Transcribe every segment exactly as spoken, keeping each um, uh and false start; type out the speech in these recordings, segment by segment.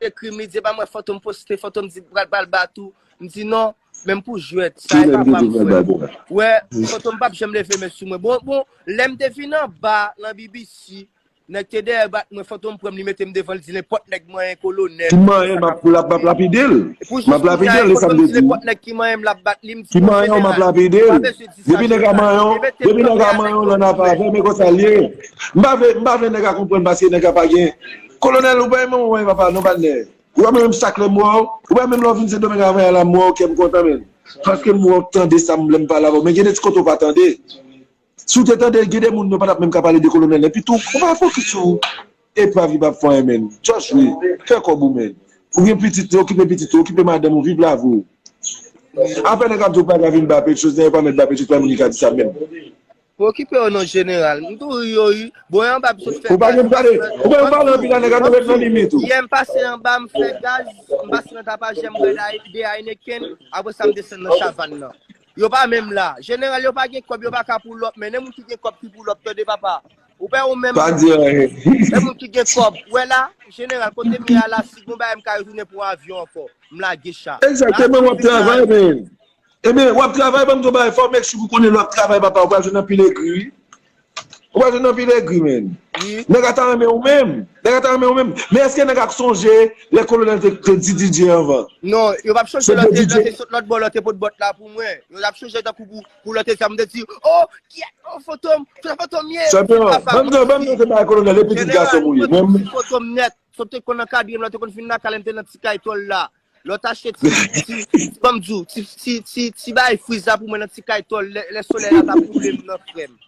ekri m, li di, "Epa m wè Fantom poste, Fantom di pral, pral bat ou." M di, "Non, menm pou jwèt, sa e pa pa m, frè." Wè, Fantom p ap janm leve men sou mwen. Bon, bon, lè m te vin anba nan B B C, nèg te dèyè bat mwen, Fantom pran m, li mete m devan, li di, "Nenpòt nèg manyen Kolonèl." Ki manyen, m ap, l ap, m ap lapide l. M ap lapide l, e sa m te di. Nenpòt nèg ki manyen m, l ap bat li, m di, "Ki manyen w, m ap lapide l." Depi nèg a manyen w, depi nèg a manyen w, nan afè avè m, e konsa l ye. M pa vle, m pa vle nèg a konprann paske nèg a pa gen. Kolonèl, ou pa renmen mwen, papa, non, patnè. Ou pa menm sak lè m wè w, ou pa menm lè w vin Sendomeng avè a la, m wè w, kè m kontan, men. Paske m wè w tande sa m, lè m pale avè w. Men gen de ti kote w pa tande. Si w te tande, gen de moun yo pa t ap menm ka pale de Kolonèl, epi tou, ou pa fokis sou epav li p ap fè anyen, men. Just jwe, fè kòb ou, men. Ou gen pitit, okipe pitit ou, okipe madanm ou, viv lavi w. Afè nèg ap di w pa ka vin ba Petro, nèg pa mèt ba Petro, pa moun ki ka di sa menm. Pou okipe yo non jeneral. M tou ri yo ri. Bon, e anba m sot fè. Ou pa gen gade. Ou pa gen pale anpil la, nèg ap ret nan limit ou. Yè m pase anba, m fè gaz, m pase nan tapajè, m pran de Heineken, apre sa m desann nan chavann nan. Yo pa menm la. Jeneral yo pa gen kòb, yo pa ka pull up, men nan moun ki gen kòb ki pull up, tande papa. Ou pa ou menm. Pa di anyen. Nan moun ki gen kòb. Ou wè la, jeneral, kote m ye a la, si gon bagay m ka retounen pou avyon ankò. M lage cha. Egzakteman, w ap travay, men. Ebyen, w ap travay, ban m di w bagay, fò w make sure pou konnen lè w ap travay, papa, ou pral jwenn anpil egri, wi. Ou pral jwenn anpil egri, men. Wi. Nèg a ta renmen ou menm. Nèg a ta renmen ou menm. Men èske nèg a sonje lè Kolonèl te, te di D J anvan? Non, yo p ap sonje lè te, lè te sot lòt bò, lè te pot bòt la pou mwen. Yo t ap sonje tankou pou, pou lè te sa, m te di, "Oh, kiyès, oh, Fantom, se Fantom ye." Chanpyon, ban m di w, ban m di w se bagay Kolonèl, e pitit gason m ou ye. Mwen, Fantom nèt. Sa w te konn ankadre m, lè w te konn vin lakay la, m te nan ti kay tòl la. Lè w t achte ti, ti, ti, ban m di w, ti, ti, ti, ti bay friz la pou mwen nan ti kay tòl, lè, lè solèy la t ap boule m nan, frè m.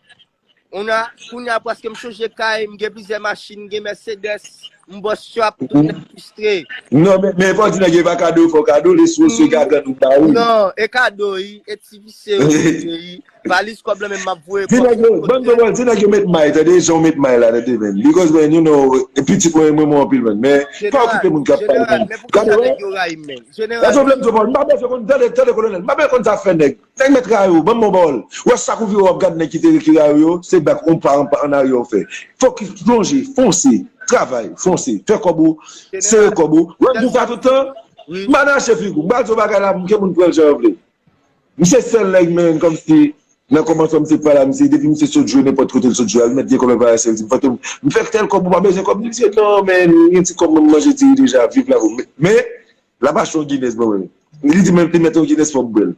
On a, kounye a, prèske m chanje kay, m gen plizyè machin, m gen Mercedes, m bòs chòp, tout nèg fristre. Non, men, men fò di nèg yo pa kado, fò kado, le sou se gagann ou ba ou. Non, e kado, wi, e ti visye yo, wi. Valiz kòb lan menm m ap voye kòb. Di nèg yo, ban m di w, di nèg yo met may, tande, jan w met may la, tande, men. Because, men, you know, e pitit mwen, mwen, mwen anpil, men. Men, pa okipe moun k ap pale, men. Gade, wè. Jeneral, men poukisa nèg yo rayi m, men? Jeneral. Sa se pwoblèm, tande, tande, Kolonèl. M pa bezwen konn sa fè nèg. Nèg mèt rayi w, ban m yon pawòl. Wè sa k ou vire w ap gade nèg ki te, ki rayi w yo, se bak yon pa an, an aryè w fè. Fòk plonje, fonse, travay, fonse, fè kòb ou, sere kòb ou. Wè, m di w sa tout tan. M pa nan achte figi w. M pa di w bagay la, m gen moun pran l jan yo vle. Misye sèl nèg, men, kòmsi, nan kòmansman misye pale a misye, depi misye sot jwe nenpòt kote l sot jwe a, li mèt gen kòb l parese, l di m, "Fantom, m fè tèl kòb, ou pa bezwen kòb?" Li di, "Non, men, gen ti kòb mwen manje diri deja, viv lavi w." Men, men, l ap achte yon Guinness ban mwen. Li di, "Men, li mèt yon Guinness, fò m bwè l."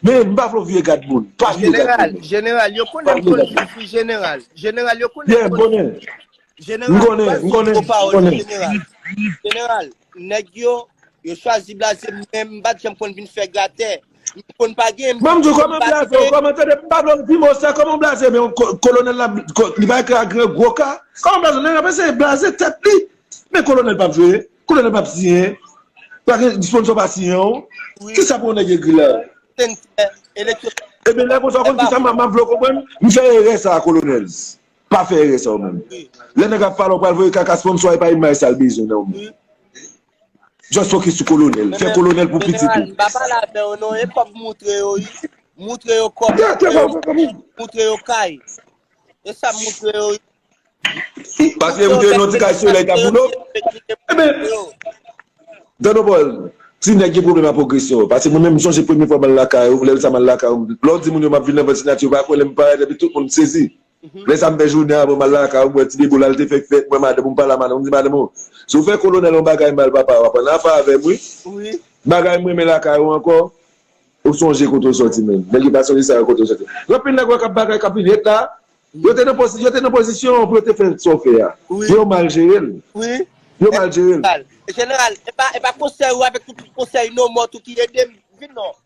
Men, m pa vle w vire gad moun. Pa vire gad moun. Jeneral, jeneral, yo konnen m konn swiv jeneral. Jeneral, yo konnen m konn swiv. Jeneral, m pa di gwo pawòl, jeneral. Jeneral, nèg yo, yo chwazi blaze m, men m pa t janm konn vin fè gratè. M konn pa gen, m konn pa gen. Ban m di w kòman blaze w, kòman, tande, m pa vle w di mo sa, kòman blaze, men ko-, kolonèl la, ko-, li pa ekri a gran gwo ka. Kòman blaze w, nèg la panse blaze tèt li. Men kolonèl p ap jwe, kolonèl p ap siyen. Pa gen sponsò pa siyen w. Wi. Kisa pou yon nèg egri la? Sentè, elektrik. Ebyen, lè konsa, w konn kisa m, m ap vle w konprann? M fè erè sa a, kolonèl. Pa fè erè sa w menm. Wi. Lè nèg ap pale, w pral voye kaka sponsò, e pa imaj sa l bezwen nan w menm. Wi. Just focus sou kolonèl. Fè kolonèl pou pitit ou. Jeneral, m pa pale avè w non, e kòb moutre yo, wi. Moutre yo kòb, moutre yo kay. E sa moutre yo, wi. Paske moutre yo nan ti kay solèy ka boule w. Ebyen, tande yon pawòl, ti nèg gen pwoblèm ak pwogresyon. Paske mwen menm, m sonje premye fwa m al lakay ou, lè sa m al lakay ou, lè w di moun yo m ap vin nan vant sinati, yo pa kwè lè m parèt, epi tout moun sezi. Lè sa m fè jounen avan m al lakay ou, m wè ti bebo la, l te fèk fèt, m wè madanm ou, m pale a madanm, m di, "Madanm ou, si w fè kolonèl yon bagay mal, papa, w nan afè avè m, wi. Bagay m renmen lakay ou ankò, ou sonje kote w sòti, men. Nèg yo pa sonje sa yo kote w sòti." Gen anpil nèg wè k ap bagay, k ap vin hate la, yo te nan pozi-, yo te nan pozisyon pou yo te fè sa w fè a. Yo mal jere l. Yo mal jere l. Jeneral, e pa, e pa konsèy ou avèk tout konsèy non mò tou ki ede m vin non.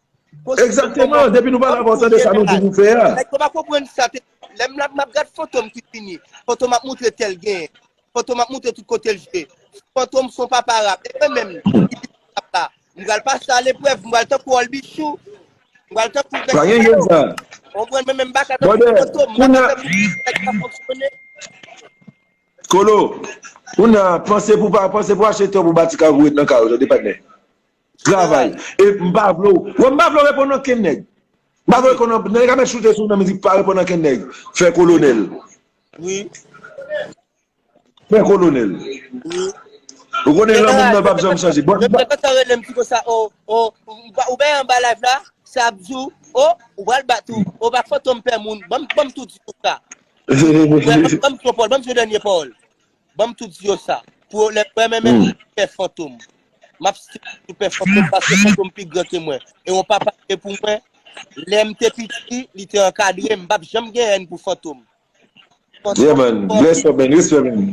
Egzakteman, depi nou pale avè w, tande sa nou di pou fè a. Nèg yo pa konprann sa, te, lè m ap, m ap gad Fantom ki fini. Fantom ap moutre tèl gen. Fantom ap moutre tout kote l jwe. Fantom son papa rap. E mwen menm, ki di rap la. M pral pase a leprèv, m pral tankou Old Bichou. M pral tankou Bèk Fèlo. Konprann mwen menm, m pa ka tankou Fantom, m pa ka fè moun nèg pa fonksyone. Kolo, kounye a, panse pou pa, panse pou achte tè pou bati kay pou ret nan kay ou, tande patnè. Travay. E m pa vle w. Wè, m pa vle w reponn ankenn nèg. M pa vle w reponn ankenn nèg. Nèg ap mèt choute sou w nan mizik, pa reponn ankenn nèg. Fè kolonèl. Wi. Fè kolonèl. Wi. Ou konnen lanmou m nan p ap janm chanje. Bon, yo te kontan rele m ti konsa, o, o, ou pa, ou pa anba live la, sa ap di w, o, ou pral bat ou, o, pa fantom pè moun, ban m, ban m tou di yo sa. Ban m, ban m twa pawòl, ban m yon dènye pawòl. Ban m tou di yo sa. Pou lè, lè mwen menm pè fantom. M ap still toujou pè fantom paske fantom pi gran ke mwen. E yon papa ke pou mwen, lè m te piti, li te ankadre m, m p ap janm gen èn pou fantom. Yeah, man. Bless up, man. Respè, man.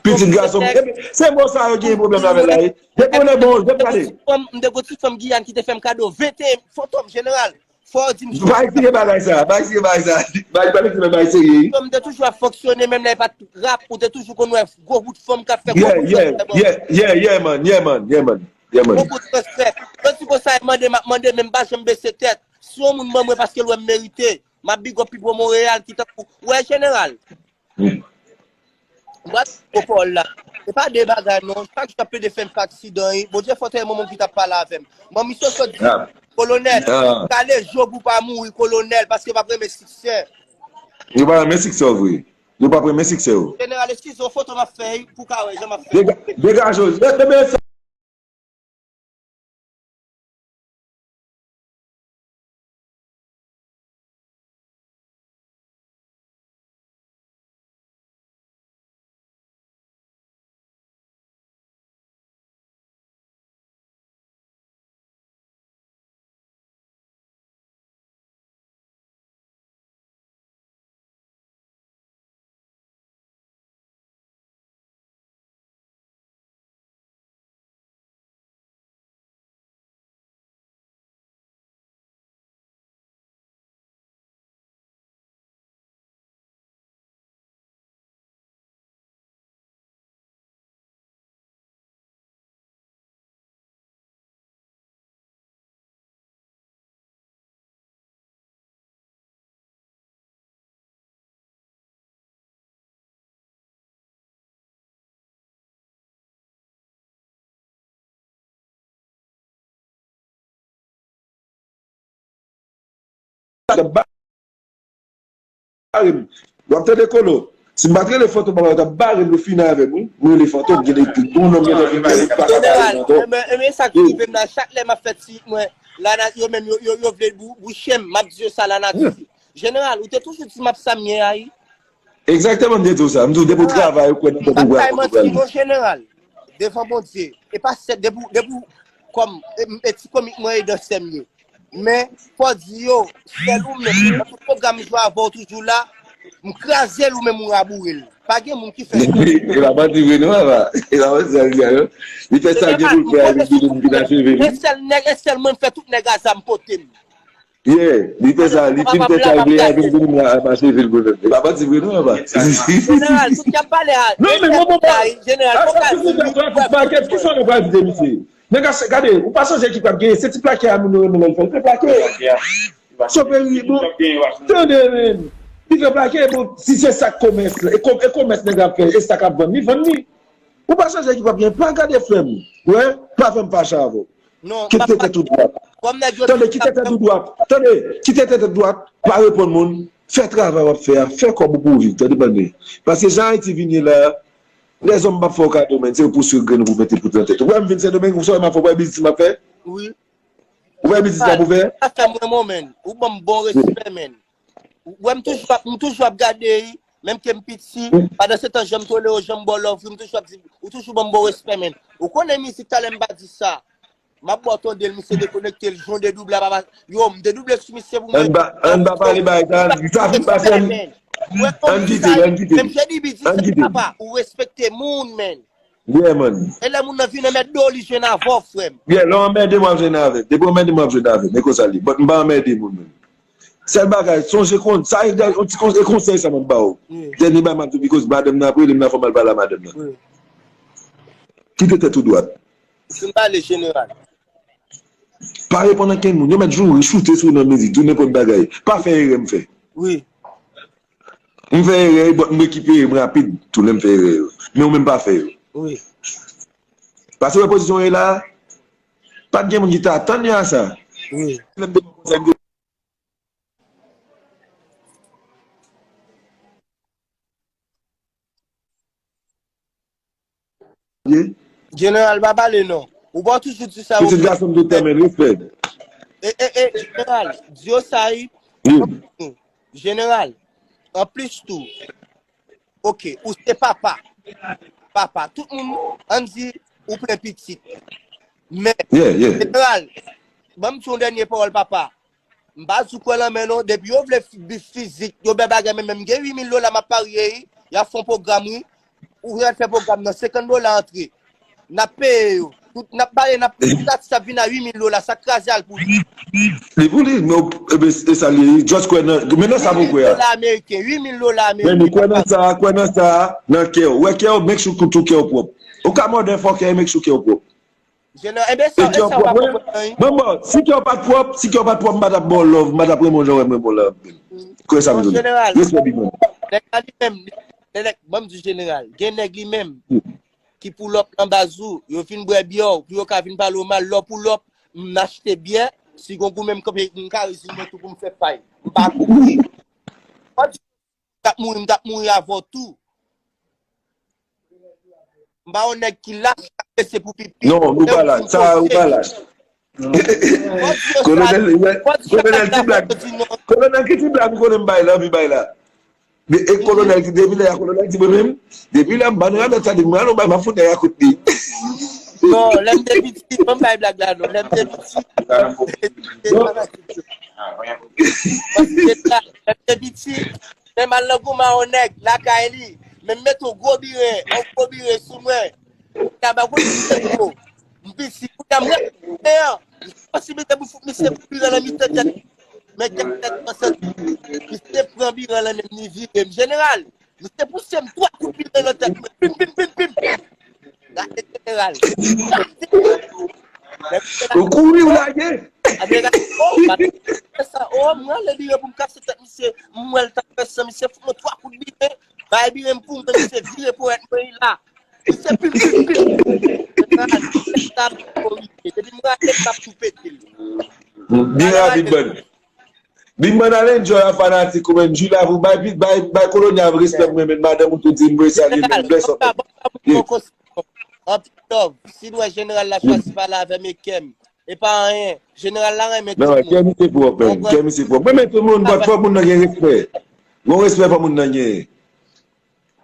Pitit gason. Se mo sa yo gen pwoblèm avè la, wi. Depi w nan bon, depi gade. M te gon ti fanm Giyàn ki te fè m kado venteyen fantom jeneral. Fò w di m. Pa eksplike bagay sa. Pa eksplike bagay sa. Pa eksplike bagay serye. M te toujou ap fonksyone, menm lè e pa t rap, ou te toujou konn wè gwo bout fanm k ap fè gwo bout respè. Yeah, yeah, yeah, yeah, man. Yeah, man. Yeah, man. Yeah, man. Gwo bout respè. Yo di konsa, e mande, m ap mande, men m pa janm bese tèt. Si yon moun ban mwen paske l wè m merite, m ap big up Pipo Monreyal ki tankou, wè jeneral. Bwat gwo pawòl la. Se pa de bagay non. Chak jou ap plede fè m fè aksidan, wi. Bondye fò tèlman moun ki t ap pale avè m. Manmi Soso di, kolonèl, kale je w pou w pa mouri, kolonèl, paske yo p ap renmen siksè. Yo pa renmen siksè w vre. Yo p ap renmen siksè w. Jeneral, eskize w, foto m ap fè, wi, pou w ka wè jan m ap fè. Dega-, degaje w. Lè, lè, lè, T ap bare m. W ap tande Kolo. Si m pa t rele Fantom papa, yo t ap bare m, yo fini avè m, wi. M rele Fantom, gen de bon nonm, gen de vin bare m, pa ka bare m ankò. Jeneral, men, men sa k rive m la, chak lè m ap fè ti mwen, la, yo menm, yo, yo, yo vle bou-, bouche m, m ap di yo sa, lanati. Jeneral, ou te toujou di m ap sa m ye a, wi. Egzakteman, m te di w sa. M di w, depi w travay, ou kwè nan tèt ou pral, ou pral. Jeneral, devan Bondye. E pa sèt, depi, depi w kòm, e, e ti komik mwen e dansè m ye. Men, fò di yo, sèl ou menm, nan tout pwogram m jwe avè w toujou la, m kraze l ou menm ou raboure l. Pa gen moun ki fè sa. E pa manti vre non, papa. E pa manti sa, li di a, non. Li fè sa l gen pou l fè avèk li, li vin acheve li. E sèl nèg, e sèl mwen m fè tout nèg a zam pote m. Yeah, li fè sa, li fin fè sa l vle a, vin vin la, mache vil pou l. E pa manti vre non, papa. Jeneral, tout k ap pale a, non, men mwen, mwen, jeneral, a sa ki se ta trafik makèt, ki sa nou pral di de misye? Nèg a, gade, ou pa sonje ki p ap genyen, se ti plakè a moun yo renmen lè l fè, li fè plakè. Soperi, bon, tande, men. Li fè plakè, bon, si se sa k komès la, e kom-, e komès nèg la ap fè, e sa k ap vann, li vann li. Ou pa sonje ki p ap genyen, pa gade frè m. Wè, pa fè m fache avè w. Kite tèt ou dwat. Tande, kite tèt ou dwat. Tande, kite tèt ou dwat. Pa reponn moun. Fè travay w ap fè a. Fè kòb ou pou w viv. Tande, tande. Paske jan Ayiti vin ye la, lèzòm p ap fè w kado, men. Se yo pou sou grenn ou pou mete poud nan tèt ou. Wè m vin Sendomeng, ou sa wè m ap fè, ou wè biznis m ap fè? Wi. Ou wè biznis m ap ouvè? Sa fè m renmen w, men. Ou ban m bon respè, men. Ou wè m toujou ap, m toujou ap gade, wi. Menm ke m piti, pandan se tan jan m tolere w, jan m ba w love, wi, m toujou ap di, ou toujou ban m bon respè, men. Ou konnen mizik, talè m pa di sa. M ap ba w tande l, misye dekonekte l, jan w dedouble a, papa. Yo, m dedouble sou misye pou mwen. Ann pa, ann pa pale bagay sa, sa fin pase. Ann kite l, ann kite l. Menm J D B di sa, papa, ou respekte moun, men. Yeah, man. E lè moun nan vin anmède w, li jwenn avè w, frè m. Yeah, lè w anmède m, w ap jwenn avè m. Depi w anmède m, w ap jwenn avè m. E konsa l ye. But m pa anmède moun, menm. Sèl bagay, sonje konn, sa e yon ti konsèy, e konsèy sa m ap ba w. Dènye bagay m ap di w, because madanm nan ap rele m la, fò m al pale a madanm nan. Kite tèt ou dwat. Si m pale jeneral. Pa reponn ankenn moun. Yo mèt joure, choute sou w nan mizik, di w nenpòt bagay. Pa fè erè m fè. Wi. M fè erè, but m rekipere m rapid tou lè m fè erè yo. Men ou menm pa fè yo. Wi. Paske wè pozisyon w ye la, pa t gen moun ki ta atann yo a sa. Wi. Lè m te pran konsèy, m te ye. Jeneral, pa pale non. Ou pa toujou di sa, pitit gason m tout tan, men respè. E, e, e, jeneral, di yo sa, wi. Jeneral, anplis tou, oke, ou se papa. Papa, tout moun, ann di, ou plen pitit. Men, jeneral, ban m di yon dènye pawòl, papa. M pa sou kwè lan men non, depi yo vle bif fizik, yo bèl bagay, men menm gen uit mil dola m ap parye wi, y ap fè yon pwogram wi, ou vle fè pwogram nan senkant dola antre, n ap peye yo, tout n ap pale, n ap, tout atis ap vin a uit mil dola, sa kraze al pou li. Li pou li, men e sa li ye, just kwè nan, men nan sa pou kwè a. Dola ameriken, uit mil dola ameriken. Men kwè nan sa, kwè nan sa, nan kè w, wè kè w, make sure tou kè w pwòp. Ou ka mòde fò kè, make sure kè w pwòp. Jeneral, enben sa, e sa w pa konprann anyen. Manman, si kè w pa t pwòp, si kè w pa t pwòp, m pa t ap ba w love, m pa t ap renmen w jan w wè m renmen w la anpil. Kwè sa m di w. Respè big man. Nèg la li menm, nèg, ban m di w jeneral, gen nèg li menm ki pull up nan baz ou, yo vin bwè byè w, pou yo ka vin pale w mal, lè w pull up, m achte byè, si gon goumen m kanpe, m ka rezime tou pou m fè pay. M pa kouri. t ap mouri, m t ap mouri avè w tou. M pa yon nèg ki lach, k ap pese pou pipi. Non, ou pa lach. Sa, ou pa lach. Kolonèl, kolonèl ti blag. Kolonèl ki ti blag ou konnen m bay la, anvi bay la. E kolonèl ki depi lè a kolonèl di mwen menm, depi lè m ban nou radòt sa, depi m rale yon bay, m ap fout nèg a kout li. Non, lè m te piti, ban m bay blag la non, lè m te piti. Lè m te piti, men m al nan goumen a yon nèg lakay li, men m mete yon gwo biren, yon gwo biren sou mwen. Kounya m pa konn ki tèt yo. M piti, kounya m rete biren an. M gen posiblite pou fout misye kout biren nan mitan tèt. Men kèk tèt konsa, misye pran biren lan menm li vire m. Jeneral, misye pouse m twa kout biren nan tèt mwen. Pim, pim, pim, pim. Gade jeneral. Ou kouri, ou lage. Amiral, oh, pa fè sa. Oh, m rale biren pou m kase tèt misye. M wè l t ap fè san, misye fout mwen twa kout biren. Bay biren m pou m, misye vire ponyèt mwen la. Misye pim, pim, pim. Sa ap korije. Depi m rale, m ap tou pete l. Byen rapid, bann. Big Man al enjoy a fanatik ou menm, Jula pou bay, bay, bay Kolonèl respè pou mwen, men madanm ou tou di m vre salye, men bless up. Anpil love. Si n wè jeneral la chwazi pale avè m e kè m. E pa anyen. Jeneral la renmen tout moun. Kè misye pwòp, kè misye pwòp. Mwen men tout moun, but fò moun nan gen respè. Gon respè fò moun nan gen.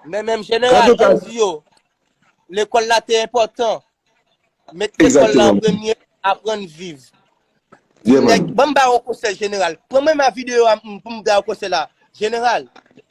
Men menm jeneral, ann di yo, lekòl la te enpòtan. Met lekòl la an premye, aprann viv. Nèg, ban m ba w yon konsèy jeneral. Pran menm a videyo a pou m ba w konsèy la. Jeneral,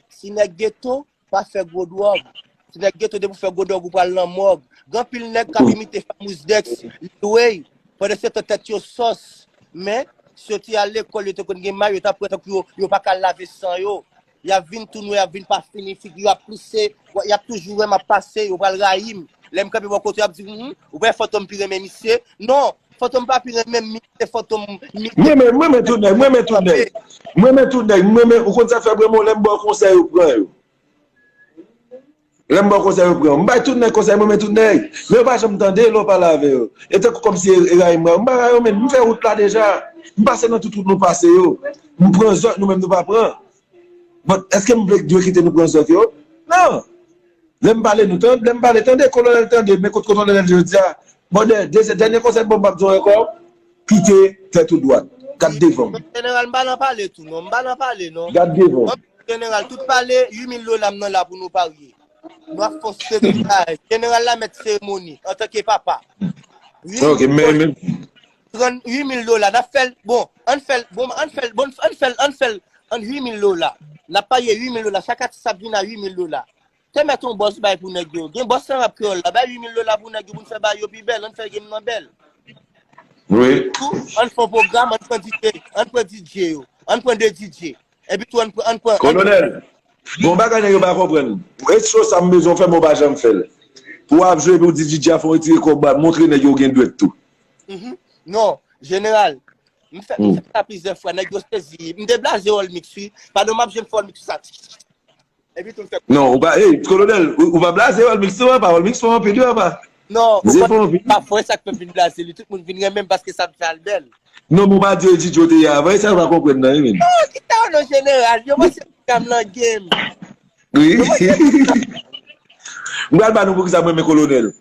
si nèg geto, pa fè gwo dwòg. Si nèg geto, depi w fè gwo dwòg, ou pral nan mòg. Gen anpil nèg k ap imite Famous Dex, Lil Wayne, pandan se tan tèt yo sòs. Men, si yo te al lekòl, yo te konn gen may, yo t ap wè tankou yo, yo pa ka lave san yo. Y ap vin tou nwè, y ap vin pa fini, figi yo ap plise, y ap toujou wè m ap pase, yo pral rayi m. Lè m kanpe bò kote yo, y ap di, hum, ou wè Fantom pi renmen misye? Non, Fantom pa pi renmen m, misye Fantom. M renmen, m renmen tout nèg, m renmen tout nèg. M renmen tout nèg, m renmen, ou konn sa k fè m renmen w, lè m ba w konsèy ou pran yo. Lè m ba w konsèy ou pran yo. M bay tout nèg konsèy, m renmen tout nèg. Men yo pa janm tande lè w pale avè yo. E tankou kòmsi e rayi m, m pa rayi yo, men m fè wout la deja. M pase nan tout wout nou pase yo. M pran zòt, nou menm nou pa pran. But èske m vle dwe kite nou pran zòt yo? Non. Lè m pale nou tande, lè m pale tande, kolonèl tande, men kot kolonèl jodi a. Bon, dè, dènye konsèy bon m ap di w ankò, kite tèt ou dwat. Gad devan w. Jeneral, m pa nan pale tou non, m pa nan pale non. Gad devan w. Jeneral, tout pale, uit mil dola m nan la pou nou parye. Nou ap fè yon seri bagay. Jeneral la mèt seremoni, antanke papa. Ok, men, men. Uit mil dola, n ap fè l, bon, ann fè l, bon, ann fè l, bon, ann fè l, ann fè l, ann uit mil dola. N ap parye uit mil dola, chak atis ap vin a uit mil dola. Te mèt yon bòs bay pou nèg yo. Gen bòs nan rap kreyòl la, bay uit mil dola pou nèg yo, pou n fè bagay yo pi bèl, ann fè game nan bèl. Wi. Tou, ann fè yon pwogram, ann pran D J, ann pran D J yo, ann pran de D J. Epi tou, ann pran, ann pran, ann pran. Kolonèl, gon bagay nèg yo pa konprann. Rèt cho sa m bezwen w fè, men w pa janm fè l. Pou w ap jwe, epi w di D J a fè w retire kòb, montre nèg yo w gen dwèt tou. Non, jeneral. M fè, m fè sa plizyè fwa, nèg yo sezi. M te blaze Olmix, wi. Pandan m ap jwe, m fè Olmix sa. Epi tou m fè. Non, ou pa, hey, kolonèl, ou, ou pa blaze Olmix tou, apa? Olmix fò anpil, wi, apa? Non, ou pa, pa fò, e sa k fè m vin blaze li. Tout moun vin renmen m paske sa m fè a l bèl. Non, men w pa di yo Djidjo te ye avan, e sa yo pa konprann nan, wi, men. Non, kite yo non, jeneral. Yo panse m ka m nan game. Wi. M pral ba nou poukisa m renmen kolonèl.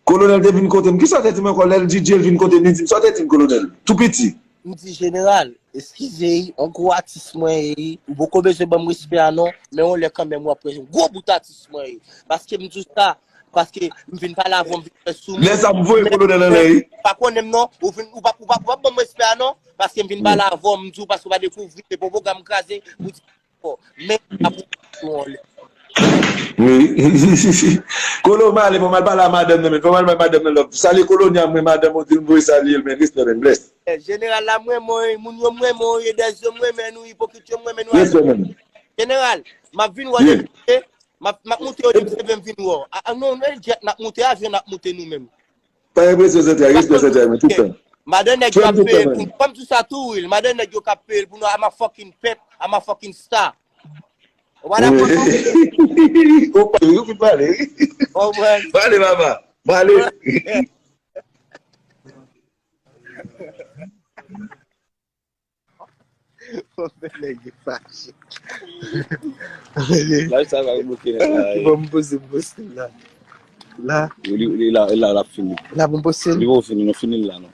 Kolonèl te vin kote m. Kisa w te di m ankò? Lè l D J l vin kote m, li di m, sa w te di m, Kolonèl? Tou piti. M di, Jeneral, eskize, yon gwo atis mwen ye, ou poko bezwen ban m respè a non, men yon lè kanmenm w ap wè yon gwo bout atis mwen ye. Paske m di w sa, paske m vin pale avè w, m vin fè sou mwen. Lè sa m voye Kolonèl anlè, wi. Pa konnen m non, ou vin, ou pa, ou pa, ou pa ban m respè a non, paske m vin pale avè w, m di w paske w pa dekouvri, se pwogram kraze, ou di, men, a pou ou anlè. Wi. Kolo, m ale, fò m al pale a madanm nan, men fò m al bay madanm nan love. Salye Kolonya, mwen, madanm ou di l m voye salye l, men respè, men bless. Jeneral la m renmen w, moun yo m renmen w, e dèz yo m renmen nou, ipokrit yo m renmen nou. Respè, men. Jeneral, m ap vin wè w depi m ap, m ap moute yo depi se vin wè w. A, non, non, jet n ap moute, avyon n ap moute nou menm. Pa gen presyon, Santya, respè, Santya, men tout tan. Madan nèg yo ap peye l pou m, kòm di sa tou, Will, madan nèg yo k ap peye l pou nou, I'm a fucking pimp, I'm a fucking star. Ou pa dakò non? Ou pale, ou fin pale, wi. Ou konprann? Pale, papa, pale. Bon, men nèg yo fache. Live sa va bloke nèt la. Bon, m poze, m poze la. La. Li, li la, la, la fini. La pou m poze. Li pou fini, nou fini la non.